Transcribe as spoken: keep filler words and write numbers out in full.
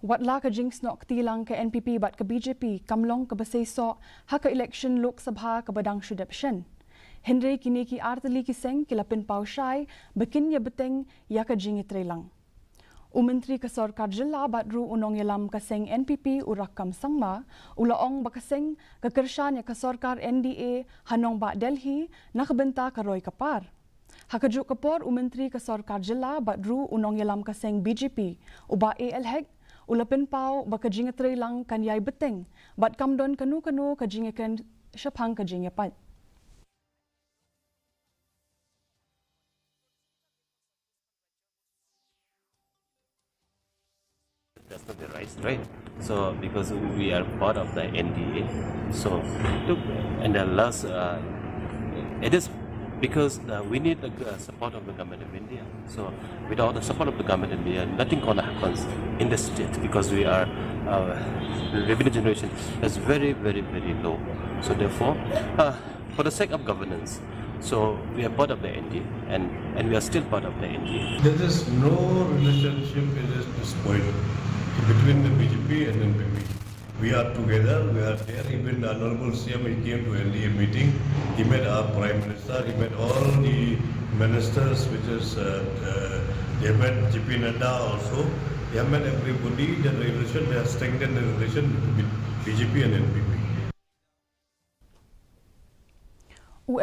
Wat la ka jingsnoh kti lang ka N P P bad ka B J P kam long kaba seisoh ha ka election Lok Sabha kaba dang shu dep shen. Hynrei kine ki artylli ki seng ki la pynpaw shai ba kin ïa bteng ïa ka jingïatreilang. U Myntri ka Sorkar Jylla bad ruh u nongïalam ka seng N P P u Rakkam Sangma u la ong ba ka seng ka kyrshan ïa ka sorkar N D A ha nongbah Delhi na ka bynta ka roi ka par. Ha kajuh ka por u Myntri ka Sorkar Jylla bad ruh u nongïalam ka seng B J P u Bah A L Hek u la pynpaw ba ka jingïatreilang kan ïai bteng bad kam don kano kano ka jingïakren shaphang ka jingïapait. That's not the right, right? So because we are part of the N D A, so look, and the last, uh, it is because uh, we need the uh, support of the government of India. So without the support of the government of India, nothing gonna happen in the state because we are uh, revenue generation is very, very, very low. So therefore, uh, for the sake of governance, so we are part of the N D A and, and we are still part of the N D A. There is no relationship, it is spoiled between the B J P and N P P. We are together, we are there. Even the Honorable C M, he came to L D A meeting. He met our Prime Minister, he met all the ministers, which is uh, uh, they met J P Nadda also. They met everybody. The relation, they have strengthened the relation between B J P and N P P. U